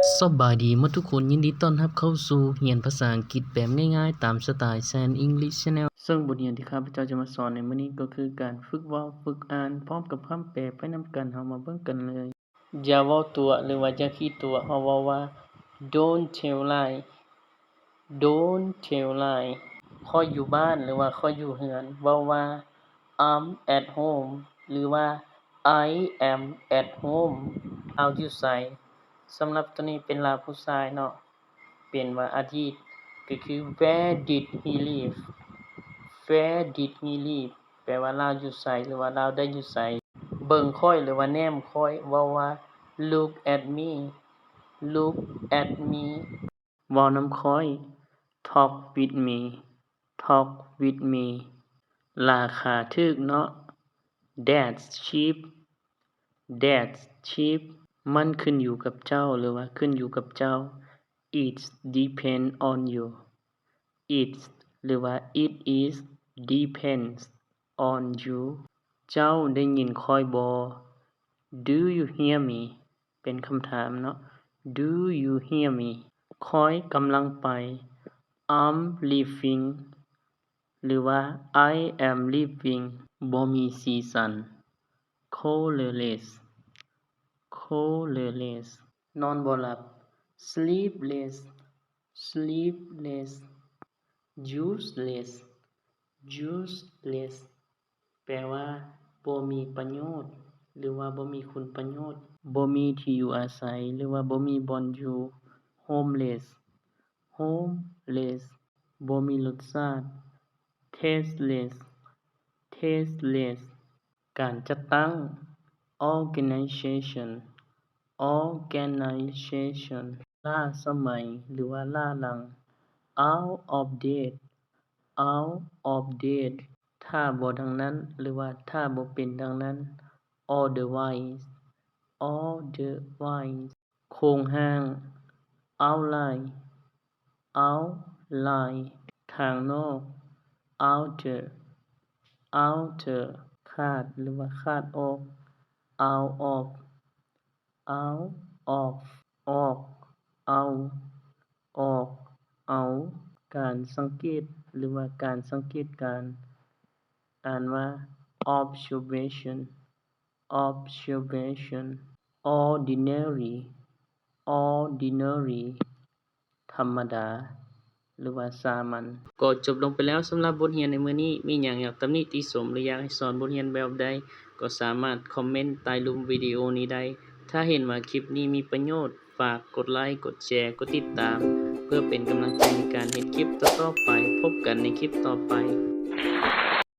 ສະບາຍດີໝົດທຸກຄົນ, ຍິນດີຕ້ອນຮັບເຂົ້າສູ່ຮຽນພາສາອັງກິດແບບງ່າຍໆ ຕາມສະໄຕແຊນ English Channel. ເຊິ່ງບົດຮຽນທີ່ຂ້າພະເຈົ້າຈະມາສອນໃນມື້ນີ້ກໍຄືການຝຶກເວົ້າ, ຝຶກອ່ານ ພ້ອມກັບຄຳແປໄປນຳກັນ. ເຮົາມາເບິ່ງກັນເລີຍ. ຢ່າເວົ້າຕົວະ ຫຼືວ່າຢ່າຂີ້ຕົວະ. ເຮົາເວົ້າວ່າ Don't tell lie. Don't tell lie. ຂ້ອຍຢູ່ບ້ານ ຫຼືວ່າຂ້ອຍຢູ່ເຮືອນ. ເວົ້າວ່າ I'm at home ຫຼືວ່າ I am at home. ລາວຢູ່ໃສ? ສຳລັບໂຕນີ້ເປັນລາວຜູ້ຊາຍເນາະ, ເປັນວ່າອະດີດ ກໍຄື Where did he live? Where did he live? ແປວ່າລາວຢູ່ໃສ ຫຼືວ່າລາວໄດ້ຢູ່ໃສ. ເບິ່ງຂ້ອຍ ຫຼືວ່າແນມຂ້ອຍ. ເວົ້າວ່າ Look at me. Look at me. ເວົ້ານຳຂ້ອຍ. Talk with me. Talk with me. ລາຄາຖືກເນາະ. That's cheap. That's cheap. ມັນຂຶ້ນຢູ່ກັບເຈົ້າ ຫຼືວ່າຂຶ້ນຢູ່ກັບເຈົ້າ. It depends on you. It ຫຼືວ່າ it is depends on you. ເຈົ້າໄດ້ຍິນຂ້ອຍບໍ່? Do you hear me? ເປັນຄຳຖາມເນາະ. Do you hear me? ຂ້ອຍກຳລັງໄປ. I'm leaving ຫຼືວ່າ I am leaving. ບໍ່ມີສີສັນ. Colorless. Colorless. ນອນບໍ່ຫຼັບ. Sleepless. Sleepless. Useless. Useless. ແປວ່າ ບໍ່ມີປະໂຫຍດ ຫຼືວ່າບໍ່ມີຄຸນປະໂຫຍດ. ບໍ່ມີທີ່ຢູ່ອາໄສ ຫຼືວ່າບໍ່ມີບ່ອນຢູ່. Homeless. Homeless. ບໍ່ມີລົດຊາດ. Tasteless. Tasteless. ການຈັດຕັ້ງ. Organization. Organization. ລ້າສະໄໝ ຫຼືວ່າລ້າຫຼັງ. Out of date. Out of date. ຖ້າບໍ່ດັ່ງນັ້ນ ຫຼືວ່າຖ້າບໍ່ເປັນດັ່ງນັ້ນ. Otherwise. Otherwise. ໂຄງຮ່າງ. Outline. Outline. ທາງນອກ. Outer. Outer. ຂາດ ຫຼືວ່າຂາດອອກ. Out of. Out of. ອອກ. Out. ອອກ. Out. ການສັງເກດ ຫຼືວ່າການສັງເກດການ. ອ່ານວ່າ observation. Observation. Ordinary. Ordinary. ທຳມະດາ ຫຼືວ່າສາມັນ. ກໍຈົບລົງໄປແລ້ວສຳລັບບົດຮຽນໃນມື້ນີ້. ມີຫຍັງຢາກຕຳໜິຕິຊົມ ຫຼື ຢາກໃຫ້ສອນບົດຮຽນແບບໃດ ກໍສາມາດຄອມເມັນໃຕ້ລຸ່ມວິດີໂອນີ້ໄດ້. ຖ້າເຫັນວ່າຄລິບນີ້ມີປະໂຫຍດ, ຝາກກົດໄລ, ກົດແຊ, ກົດຕິດຕາມ ເພື່ອເປັນກຳລັງໃຈໃນການເຮັດຄລິບຕໍ່ໆໄປ. ພົບກັນໃນຄລິບຕໍ່ໄປ.